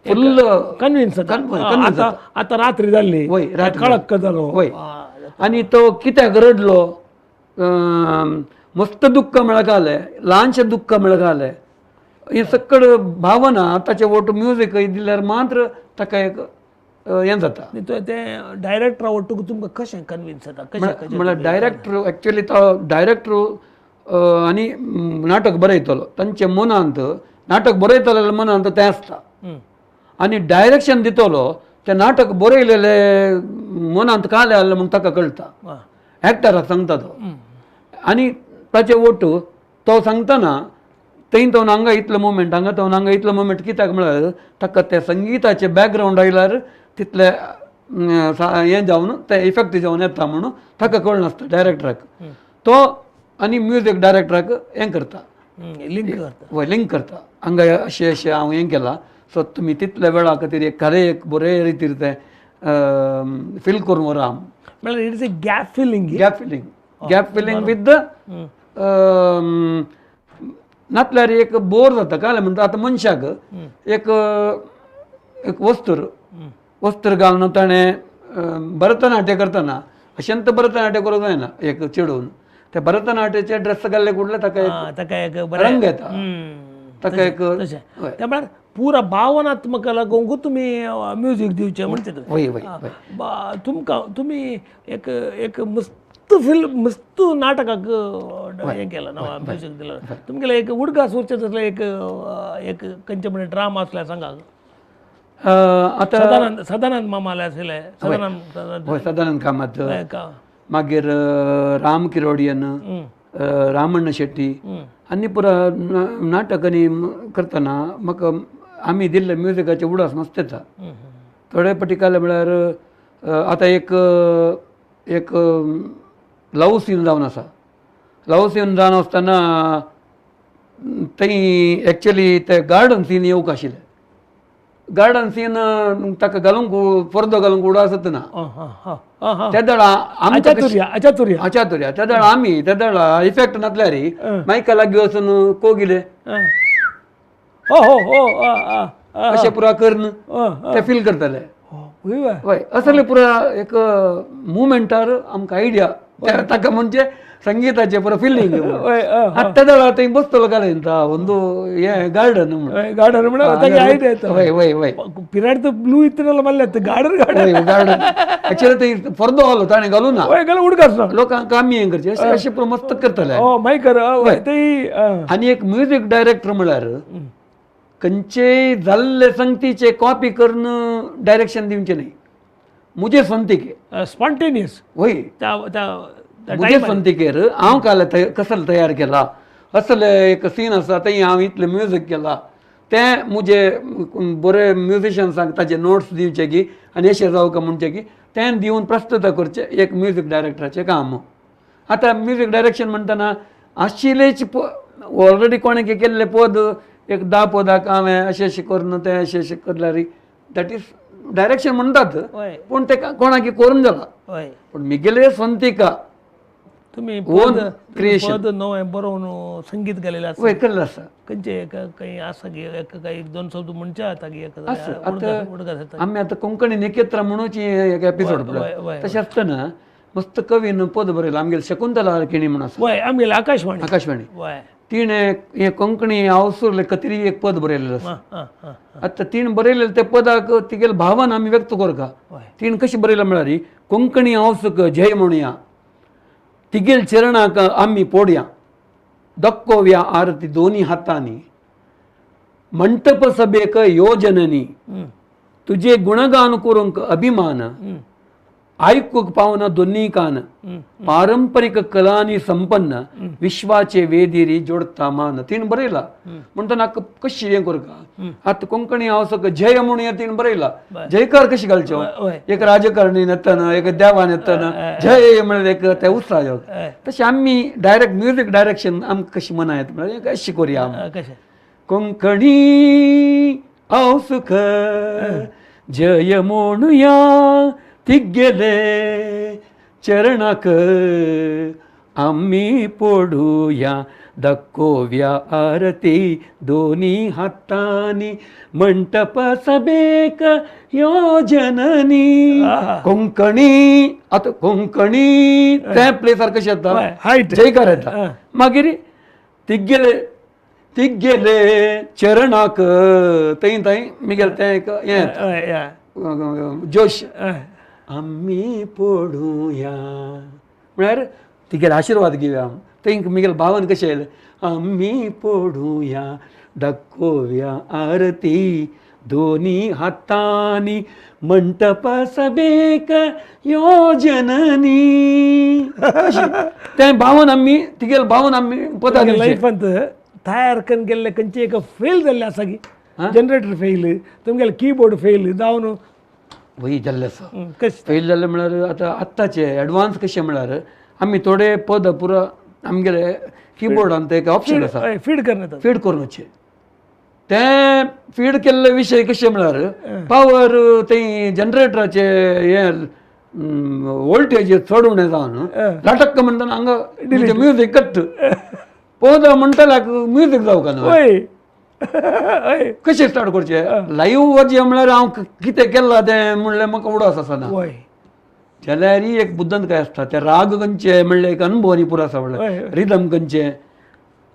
फुल कन्विन्स. आतां आतां रात्री जाल्ली वय काळख जालो वय आनी तो कित्याक रडलो मस्त दुख्ख मेळकालें ल्हानशें दुख्ख मेळकालें हें सकड भावना ताचे ओटू म्युजीक दिल्यार मात्र ताका एक हें जाता. तें डायरेक्टरा ओटूक तुमकां कशें कन्विन्स जाता? म्हणल्यार डायरेक्टर एक्चुअली तो डायरेक्टर आनी नाटक बरयतलो तांच्या मनांत नाटक बरयतले मनांत तें आसता आनी डायरेक्शन दितलो तें नाटक बरयलेले मनांत काले आसलें म्हूण ताका कळटा एक्टराक सांगता तो आनी ताचे ओटू तो सांगतना थंय तो हांगा इतलो मुवमेंट हांगा तो हांगा इतलो मुवमेंट कित्याक म्हळ्यार ताका ते संगिताचें बॅकग्रावंड आयल्यार तितले हें जावन तें इफेक्ट जावन येता म्हणून ताका कळनासता डायरेक्टराक तो आनी म्युजीक डायरेक्टराक हें करता लिंक करता वय लिंक करता हांगा अशें अशें हांव हें केलां सो तुमी तितल्या वेळा खातीर एक खरें एक बरें रितीर तें फील करून व्हरा. म्हळ्यार it's a gap filling. Gap filling gap filling with the नातल्यार एक बोर जाता. काय म्हणटा आतां मनशाक एक एक वस्त्र वस्त्र घालून ताणें भरतनाट्य करतना अशें तर भरतनाट्य करूंक जायना एक चेडून ते भरतनाट्याचे ड्रेस घाल्ले कुडले ताका ताका एक रंग येता ताका एक. तशें त्या म्हळ्यार पुरा भावनात्मक लागूंक तुमी म्युजीक दिवचें म्हणचे तुमकां तुमी एक एक मस्त फिल्म मस्त नाटकाक हें केलां ना म्युजीक दिलां. तुमगेलें एक उडगास उरचें तसलें एक एक खंयचें म्हणजे ड्रामा आसल्यार सांगा. आतां सदानंद सदानंद मामाले आशिल्ले सदानंद हय सदानंद कामत, मागीर राम किरोडियन, रामण्ण शेट्टी आनी पुरा नाटकांनी करतना म्हाका आमी दिल्ले म्युजिकाचे उडास मस्त येता. थोडे पटी काले म्हळ्यार आतां एक एक लव सीन जावन आसा. लव सीन जावन आसतना थंय एक्चुली ते गार्डन सीन येवंक आशिल्लें. गार्डन सीन ताका घालूंक पडदो घालूंक उडास ना त्या दळा आचातुर्या त्या दळा आमी त्या दळा इफेक्ट नासल्यार मायका लागीं वचून कोगिले अशें पुरा करून ते फील करताले. हय असले पुरा एक मुवमेंटार आमकां आयडिया ताका म्हणजे संगीताचें पुरा फिलिंग. आतां त्या दळा थंय बसतलो काय ಒಂದು हे गार्डन गार्डन म्हणून वय वय वय पिराड तर ब्लू इतलें मारले गार्डन गार्डन गार्डन एक्चुअली थंय पडदो घालो ताणें घालू ना उडकास लोकांक आमी हें करचें अशें अशें पुरो मस्त करताले. मायकर आनी एक म्युजीक डायरेक्टर म्हळ्यार खंयचेय जाल्ले संगतीचे कॉपी करून डायरेक्शन दिवचें न्ही. मुजे संतिके स्पॉन्टेनियस वय मुजे संतिकेर हांव काल कसले तयार केला असले एक सीन आसा थंय हांव इतलें म्युजीक केला तें मुजे बरे म्युजिशन्सांक ताजे नोट्स दिवचे की आनी अशें जावं काय म्हणचें की तें दिवन प्रस्तुत करचें एक म्युजीक डायरेक्टराचें काम. आतां म्युजीक डायरेक्शन म्हणटना आशिल्लेच ऑलरेडी कोणें केल्लें पद एक 10 पदाक हांवें अशें अशें करून तें अशें अशें करल्यार that is direction म्हणटात पूण तें कोणाक करून जाला. पूण मिगेले संतिका तुमी ओन क्रिएशन पद नवें बरोवन संगीत गेलेलें आसा वय केल्लें आसा. खंयचें काही आसा की एक काही एक दोन शब्द म्हणचे आतां की एक आतां आमी आतां कोंकणी नेकेत्र म्हणूची एक एपिसोड पळय तशें आसतना मस्त कवीन पद बरयलां आमगेले शकुंतला किणी म्हूण आसा. वय आमगेले आकाशवाणी आकाशवाणी वय तिणें हें कोंकणी हांवसुरले कतरी एक पद बरयलेलें आसा. आतां तिणें बरयलेलें त्या पदाक तिगेले भावन आमी व्यक्त करका. तिणें कशें बरयलां म्हळ्यार कोंकणी हांवसूक जय म्हणया तिगेल चरणाक आमी पोडया दक्कोव्या आरती दोनी हातांनी मंटप सभेक योजननी तुजे गुणगान करूंक अभिमान आयकूंक पावना दोनी कान पारंपरीक कलांनी संपन्न विश्वाचे वेदीरी जोडता मान. तिणें बरयला म्हणटना कशी हें करका आतां कोंकणी हांव जय म्हणून तिणें बरयला. जयकार कशी घालचो एक राजकारणी येतना एक देवान येतना जय म्हळ्यार एक ते उत्साह येवप. तशें आमी डायरेक्ट म्युजीक डायरेक्शन आमकां कशी मना येता म्हळ्यार अशी करुया आमी कोंकणी हांव सुख जय म्हणुया तिगेले चरणाक आमी पडुया दाखोव्या आरती दोनी हातांनी मंटप सभेक यो जननी. कोंकणी आतां कोंकणी तें प्लेसार कशें येता जयकार येता. मागीर तिगेले तिगेले चरणाक थंय थंय मिगेले तें एक हें जोश आमी पडुया म्हळ्यार तिगेले आशिर्वाद घेवया. थंय मिगेले भावन कशें आयलें आमी पडुया दाखोव्या आरती दोनी हातांनी मंटप सभेक यो जननी. तें भावन आमी तिगेले भावन आमी पदां लायफांत तयार करून गेल्ले खंयचे एक फेल जाल्लें आसा की जनरेटर फेल तुमगेले कीबोर्ड फेल जावन वय जाल्लें आसा. फेल जाल्लें म्हळ्यार आतां आत्ताचे एडवान्स कशें म्हळ्यार आमी थोडे पद पुरा आमगेले किबोर्डान ते एक ऑप्शन आसा फीड करना फीड करून वचचें. तें फीड केल्ले विशय कशें म्हळ्यार पावर थंय जनरेटराचे हें वोल्टेज चड उणें जावन लाटक्क म्हणटना हांगा म्युजीक कट्ट. पद म्हणटल्याक म्युजीक जावंक न्हय. वय हय. कशें स्टार्ट करचें लायव्ह वचचें म्हणल्यार हांव कितें केलां तें म्हणलें म्हाका उडास आसना. वय. जाल्यार एक बुद्दंत काय आसता ते राग खंयचे म्हणल्यार एक अनुभव आनी पुरो आसा, म्हणल्यार रिदम खंयचे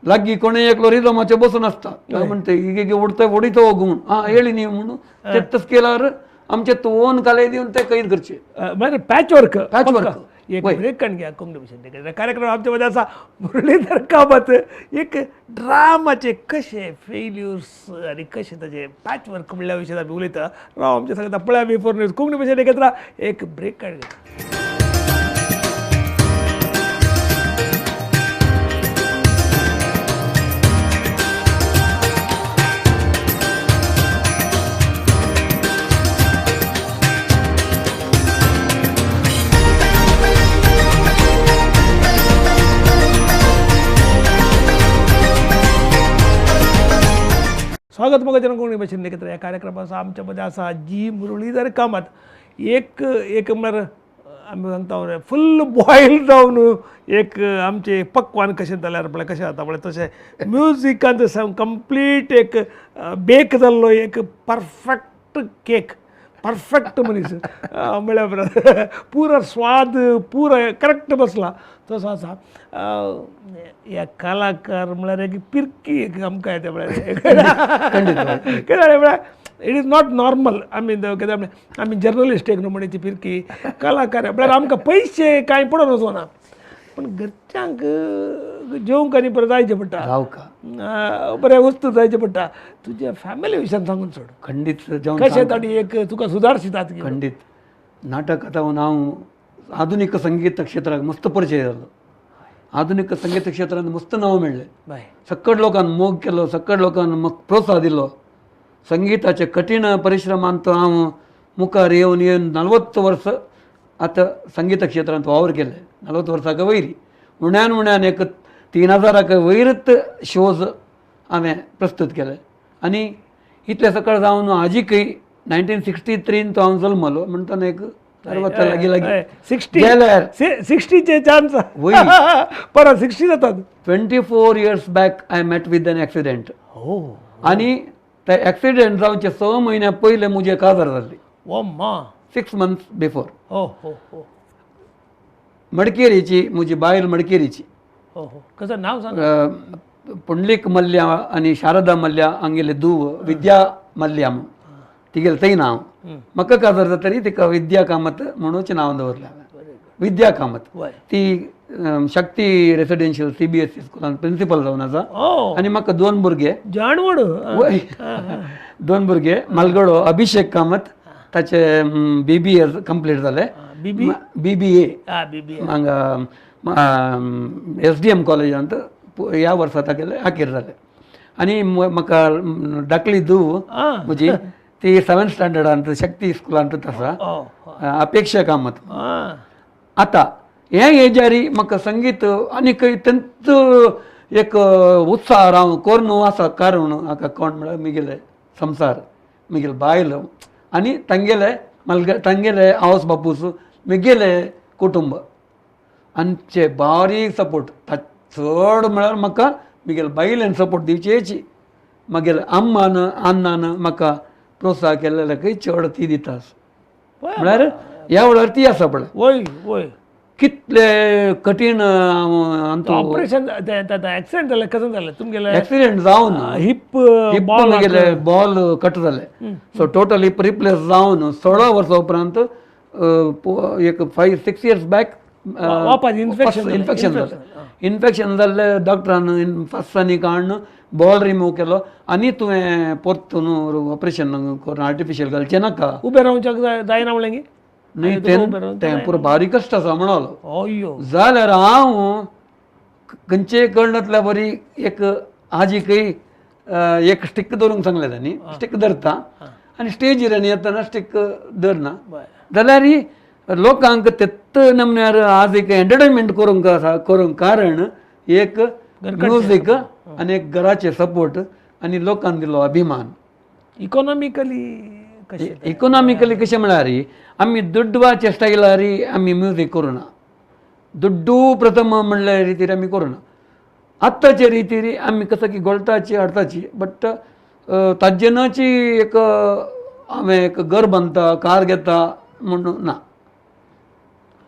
लागीं कोणें एकलो रिदमाचेर बसून आसता, म्हणटा एक उडता उडयता हो म्हूण आं येळी न्ही म्हणून ते स्केलार आमचे तोन काले दिवन ते कैद करचे. म्हणजे पॅच वर्क. Patch work. एक ब्रेक काण घ्या कोंकणी भाशेन कार्यक्रम आमच्या मध्ये असा मुरलीधर कामत एक ड्रामाचे कशे फेल्युर्स आनी कशे ताचे पॅच वर्क म्हणल्या विशयान आमी उलयता. राव आमच्या सांगता पळया V4 news Konkani भाशेन एकत्र एक ब्रेक काण घ्या. स्वागत मग जन कोंकणी भाशेन एकत्र ह्या कार्यक्रमाचा आमच्यामध्ये असा जी मुरलीधर कामत एक एक म्हळ्यार आमी सांगता फुल बॉयल जावन एक आमचे पक्वान कशें जाल्यार पळय कशें जाता पळय तशें म्युजिकान कंप्लीट एक बेक जाल्लो एक परफेक्ट केक, परफेक्ट मनीस म्हळ्यार पुरो स्वाद पुरो करेक्ट बसला तसो आसा. ह्या कलाकार म्हळ्यार एक पिरकी एक आमकां येता म्हळ्यार कितें म्हळ्यार it is not normal. आमी कितें म्हळ्यार आमी जर्नलिस्ट एक न्हू म्हणची पिरकी कलाकार म्हळ्यार आमकां पयशे कांय पडोन वचना पण घरच्यांक जेवंक आनी बरें जायचें पडटा, बरें वस्तू जायचें पडटा. तुज्या फॅमिली विशयान सांगून सोड. खंडीत. कशें ताणी एक तुका सुदारशितात. खंडीत. नाटक आतां हांव आधुनीक संगीत क्षेत्राक मस्त परिचय जालो. आधुनीक संगीत क्षेत्रांत मस्त नांव मेळ्ळें, सक्कड लोकान मोग केलो, सक्कड लोकान म्हाका प्रोत्साह दिलो. संगीताचे कठीण परिश्रमांत हांव मुखार येवन येवन 40 वर्स आतां संगीत क्षेत्रांत वावर केले. 40 वर्साक वयर उण्यान उण्यान एक 3000 वयरच शोज हांवें प्रस्तूत केले. आनी इतले सकळ जावन आजीकय 1963 तो हांव जल्मलो म्हणटना एक 60 लागीं लागीं 60चे चान्स परत 60 जातात. 24 years back I met with an accident. आनी ते एक्सिडेंट जावचे 6 म्हयन्या पयले म्हजें काजार जाल्ली. 6 months before. मडकेरीची म्हजी बायल मडकेरीची. कसं नाव सांग. पुंडलीक मल्ल्या आनी शारदा मल्ल्या हांगेले धूव विद्या मल्ल्या म्हूण तिगेलें थंय नांव. म्हाका काजार जातरी तिका विद्या कामत म्हणूच नांव दवरलें हांवें, विद्या कामत. ती शक्ती रेसिडेन्शियल CBSE स्कुलान प्रिंसिपल जावन आसा. आनी म्हाका 2 भुरगे जाणवड. 2 भुरगे मालगडो अभिषेक कामत ताचे BBA complete जालें, BBA हांगा SDM कॉलेजांत ह्या वर्सा तागेलें आखेर जालें. आनी म्हाका धाकली धूव म्हजी ती 7th स्टँडर्डांत शक्ती स्कुलांतूच आसा, अपेक्षा कामत. आतां हे एजारी म्हाका संगीत आनीक तेंच एक उत्साह हांव करून आसा. कारण हाका कोण म्हळ्यार म्हगेले संवसार, म्हगेले बायल आनी तांगेले तांगेले आवस बापूस, म्हगेले कुटुंब आमचे बारीक सपोर्ट. चड म्हळ्यार म्हाका म्हगेले बायलेन सपोर्ट दिवचेची, म्हगेले अम्मान अण्णान म्हाका प्रोत्साह केल्ल्याकय चड ती दिता. म्हळ्यार ह्या वेळार ती आसा पळय. वय वय कितले कठीण ऑपरेशन एक्सिडेंट जालें. कसं जालें तुमगेलें एक्सिडेंट जावन हिप म्हगेले बॉल कट जालें. सो टोटल हिप रिप्लेस जावन 16 वर्सां उपरांत एक 5-6 years back वापस इन्फेक्शन जालें. इन्फेक्शन जाल्लें डॉक्टरान फस्सांनी काडून बॉल रिमूव केलो आनी तुवें परतून ऑपरेशन करून आर्टिफिशियल घालचें नाका. उबें रावच्याक जायना म्हणलें की न्ही तें पुरो बारीक कश्ट आसा म्हणलो. अय्यो जाल्यार हांव खंयचे कळनातल्या बरी एक आजीकय एक स्टीक धरूंक सांगलें तांणी. स्टीक धरता आनी स्टेजीर आनी येतना स्टीक धरना जाल्यार लोकांक तेत्त नमन्यार आज एक एंटरटेनमेंट करूंक आसा करूंक कारण एक म्युजीक आनी एक घराचे सपोर्ट आनी लोकांक दिलो अभिमान. इकॉनॉमिकली कशें? इकॉनॉमिकली कशें म्हळ्यार आमी दुड्वाच्या स्टायलार आमी म्युजीक करुना. दुड्डू प्रथम म्हणल्या रितीर आमी करुना. आत्ताचे रितीरी आमी कसं की गोळटाची हाडटाची बट ताज्जेनाची एक हांवें एक घर बांदता कार घेता म्हणून ना.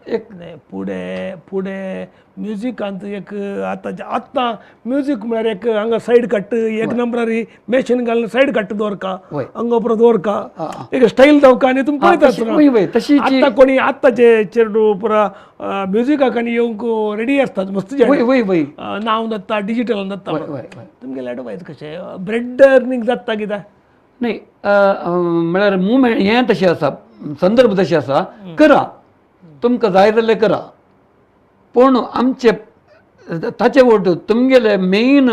एक फुडें फुडें म्युजिकांत एक आतां आतां म्युजीक म्हळ्यार एक हांगा सायड कट एक नंबरार मेशीन घालून सायड कट दवरका हांगा पुरो दवरका एक स्टायल दवका आनी तुमी पळयता तशी. आतां कोणी आतांचे चेडू पुरा म्युजिकाक आनी येवंक रेडी आसतात मस्त नांव जाता डिजिटल जाता. तुमगेलें एडवायस कशें ब्रेड अर्निंग जाता कित्याक न्ही म्हळ्यार मुवमेंट हें तशें आसा, संदर्भ तशें आसा, करा तुमकां जाय जाल्यार करा, पूण आमचे ताचे वट तुमगेले मेन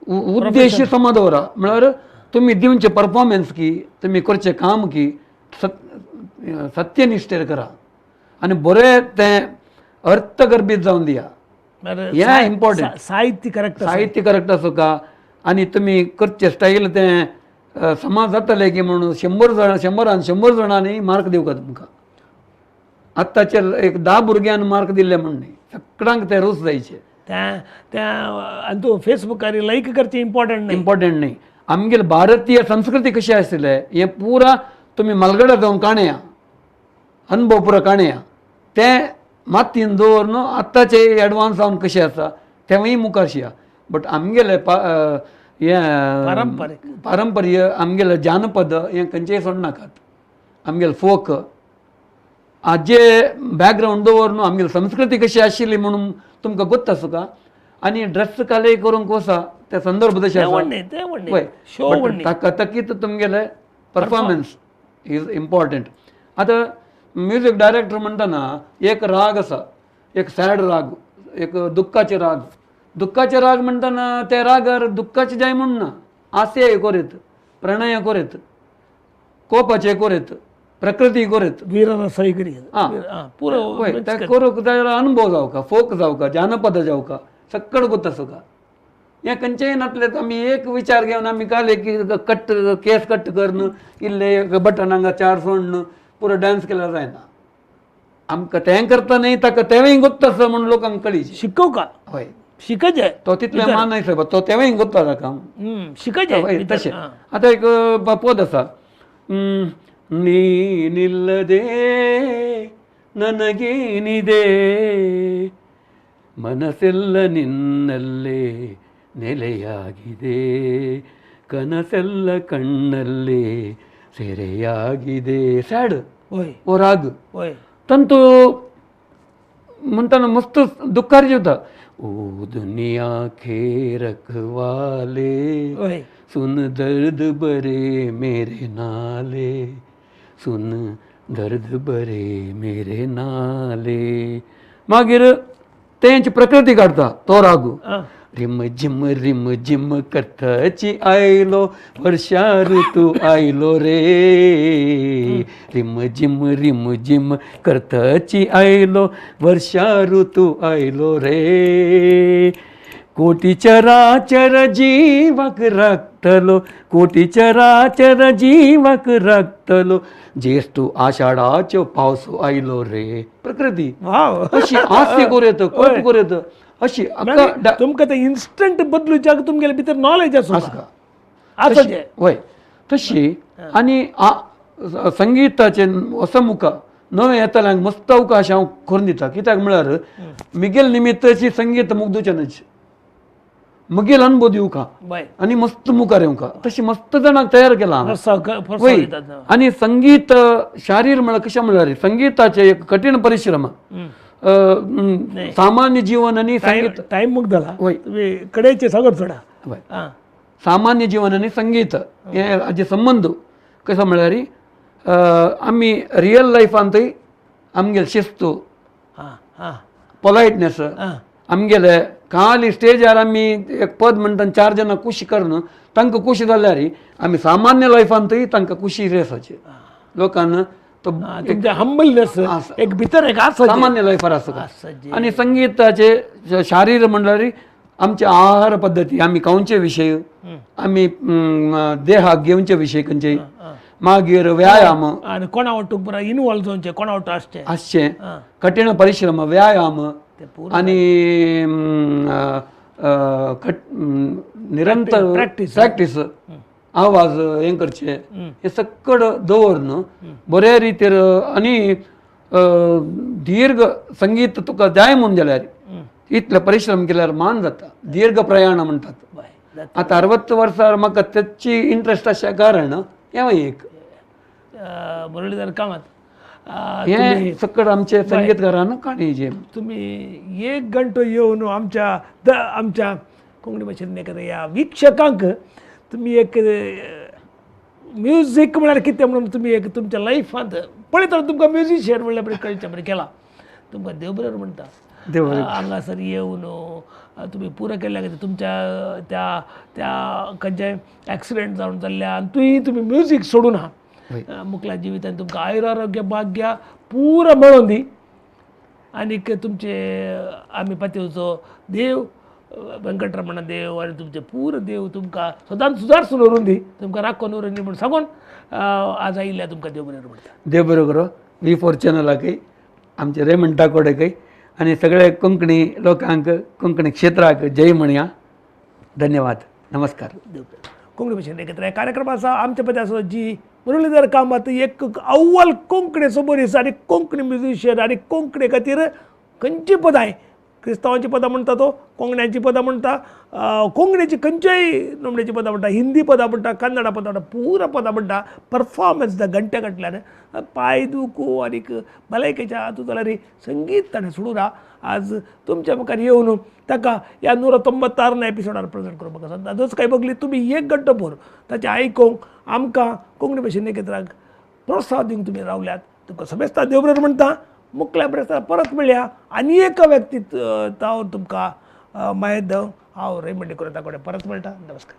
उद्देश समा दवरा. म्हळ्यार तुमी दिवचे परफॉर्मन्स की तुमी करचें काम की सत्यनिश्ठेर करा आनी बरें तें अर्थगर्भीत जावन दिया. हें इम्पॉर्टंट. साहित्य करेक्ट, साहित्य करेक्ट आसूं आनी तुमी करचें स्टायल तें समा जातलें की म्हणून 100 जाणां 100 100 जाणांनी मार्क दिवका तुमकां. आत्ताचे एक 10 भुरग्यांक मार्क दिल्ले म्हूण न्ही, सगळ्यांक ते रूच जायचे. त्या आनी तूं फेसबुकार लायक करचें इम्पॉर्टंट न्ही, इम्पॉर्टंट न्ही. आमगेले भारतीय संस्कृती कशी आशिल्ले हें पुरा तुमी मालगडा जावन काणया अनुभव पुरा काणया तें मातयेन दवरून आत्ताचे एडवान्स जावन कशें आसा तेंवूय मुखार शिया. बट आमगेले हें पारंपारीक पारंपरीय आमगेले जानपद हें खंयचेय सोडनाकात. आमगेले फोक हाजे बॅकग्रावंड दवर न्हू आमगेली संस्कृती कशी आशिल्ली म्हणून तुमकां गोत्त आसूं आनी ड्रेस कालय करूंक वसा ते संदर्भ तशें आसा ताका तकीत तुमगेले परफॉर्मन्स is important. आतां म्युजीक डायरेक्टर म्हणटना एक राग आसा, एक सॅड राग, एक दुख्खाचे राग. दुख्खाचे राग म्हणटना ते रागार दुख्खाचे जाय म्हूण ना, आशय कोरेत, प्रणय कोरेत, कोपाचे कोरेत, प्रकृती कोरेत, वीररसय करीत करूंक जाय जाल्यार अनुभव जावका, फोक जावका, जानपद जावका, सक्कड गोत आसूका. हें खंयचेय नातलें आमी एक विचार घेवन आमी काल एक कट केस कट करून इल्ले बटन हांगा चार सोडून पुरो डांस केल्यार जायना. आमकां तें करता न्ही ताका तेंवूय गोत्त आसा म्हूण लोकांक कळीची शिकोवका. हय शिकचे तो तितलें मान आसता तो तेंवूय गोत्ता ताका शिकचे. तशें आतां एक पद आसा, ನೀನಿಲ್ಲದೆ ನನಗೇನಿದೆ, ಮನಸ್ಸೆಲ್ಲ ನಿನ್ನಲ್ಲೇ ನೆಲೆಯಾಗಿದೆ, ಕನಸೆಲ್ಲ ಕಣ್ಣಲ್ಲೇ ಸೆರೆಯಾಗಿದೆ. ಸ್ಯಾಡ್ ಓ ರಾಗ್ ತಂತು म्हणटाना मस्त दुःखार जेवता. ओ दुनिया के रखवाले, सुन दर्द बरे मेरे नाले, सुन दर्द बरे मेरे नाले. मागीर तेंची प्रकृती काडटा तो रागू. रिम झिम रिम झिम करताची आयलो वर्षा ऋतू आयलो रे, रिम झिम रिम झिम करताची आयलो वर्षा ऋतू आयलो रे, कोटी चराचर जीवाक राखतलो, कोटी चराचर जीवाक राखतलो, ज्येष्ठ आषाढाचो पावस आयलो रे. प्रकृती अशी हास्य करूं येता, कोप करूं येता अशी. तुमकां ते इन्स्टंट बदलूच्याक तुमगेले भितर नॉलेज आसा वय तशी. आनी संगीताचे असो मुखार नवें येतल्यांक मस्त अवकाश हांव करून दिता. कित्याक म्हळ्यार मिगेल निमित्ताची संगीत मुग्दूचें मुगेल अनुभव दिवका आनी मस्त मुखार येवका तशी मस्त जाणांक तयार केला. वय आनी संगीत शारीर म्हळ्यार कशें म्हळ्यार संगीताचे एक कठीण परिश्रम, सामान्य जीवन आनी संगीत. टायम मुगदला वय कडेचे सगळं सोडा. वय सामान्य जीवन आनी संगीत हे हाजे संबंद कसो म्हळ्यार आमी रियल लायफांतय आमगेले शिस्तू, पोलायटनेस, आमगेले खाली स्टेजार आमी एक पद म्हणटा चार जाणां खुशी करून तांकां खुशी जाल्यार आमी सामान्य लायफांतय तांकां खुशी रेसाचे लोकांना तो हंबलनेस एक भितर एक आसा सामान्य लायफार आसा. आनी संगीताचे शारीर म्हणल्यार आमचे आहार पद्दती, आमी खावचे विशय, आमी देहाक घेवचे विशय खंयचे, मागीर व्यायाम आनी कोणा वटूक बरो इनवॉल्व जावचें, कोणा वटू आसचें आसचें, कठीण परिश्रम, व्यायाम आनी निरंतर प्रॅक्टीस. प्रॅक्टीस, आवाज हें करचें हें सक्कड दवरून बरे रितीर आनी दीर्घ संगीत तुका जाय म्हूण जाल्यार इतले परिश्रम केल्यार मान जाता. दीर्घ प्रयाण म्हणटात. आतां 60 वर्सां म्हाका तेची इंट्रस्ट आसल्या कारण हें एक मुरलीधर कामत, हें सक्कड आमचे संगीतकारान काणी जे तुम्ही एक घंटो येवन आमच्या आमच्या कोंकणी भाशेन ह्या वीक्षकांक तुमी एक म्युजीक म्हळ्यार कितें म्हणून तुमी एक तुमच्या लायफांत पळयतना तुमकां म्युजिशियन म्हणल्यार बरें कळचें बरें केलां. तुमकां देव बरें म्हणटा. देव बरें. हांगासर येवन तुमी पुरो केल्ल्या खातीर तुमच्या त्या त्या खंयच्याय एक्सिडेंट जावन जाल्ल्या आनी तुंय तुमी म्युजीक सोडून हा मुखल्या जिवितान तुमकां आयुर आरोग्य भाग्य पुरो मेळोन दी. आनीक तुमचे आमी पातयेवचो देव वेंकटरमण देव आनी तुमचे पुरो देव तुमकां सदांच सुदारसून व्हरून दी, तुमकां राखून व्हरून दी म्हूण सांगून आज आयिल्ल्या तुमकां देव बरें म्हणटा. देव बरो करो. V4 चॅनलाकय, आमचे रेमंड टाकोडेकय आनी सगळे कोंकणी लोकांक, कोंकणी क्षेत्राक जय म्हणया. धन्यवाद, नमस्कार. देव कोंकणी भाशेन एकत्र कार्यक्रम आसा आमच्या पद्य आसा जी मुरलीधर कामत एक अव्वल कोंकणीचो मनीस आनी कोंकणी म्युजिशियन आनी कोंकणी खातीर खंयची पदां क्रिस्तांवाची पदां म्हणटा तो, कोंकण्याची पदां म्हणटा, कोंकणीची खंयच्याय नमण्याची पदां म्हणटा, हिंदी पदां म्हणटा, कन्नडा पदां म्हणटा, पुरा पदां म्हणटा. परफॉर्मन्स घंट्या घातल्यान पांय दुखू आनीक भलायकेच्या हातूंत जाल्यार संगीत ताणें सोडूं ना. आज तुमच्या मुखार येवन ताका ह्या 196 एपिसोडार प्रेजेंट करूंक म्हाका सदांच काय बगली तुमी एक घंटो भर ताचें आयकूंक आमकां कोंकणी भाशेन एकत्राक प्रोत्साहन दिवंक तुमी रावल्यात. तुमकां समेस्ता देव बरें म्हणटा. मुखल्या ब्रेस्तार परत मेळया आनी एका व्यक्तीत तावन तुमकां मायद हांव रेमंड डिक्रोता कडेन परत मेळटा. नमस्कार.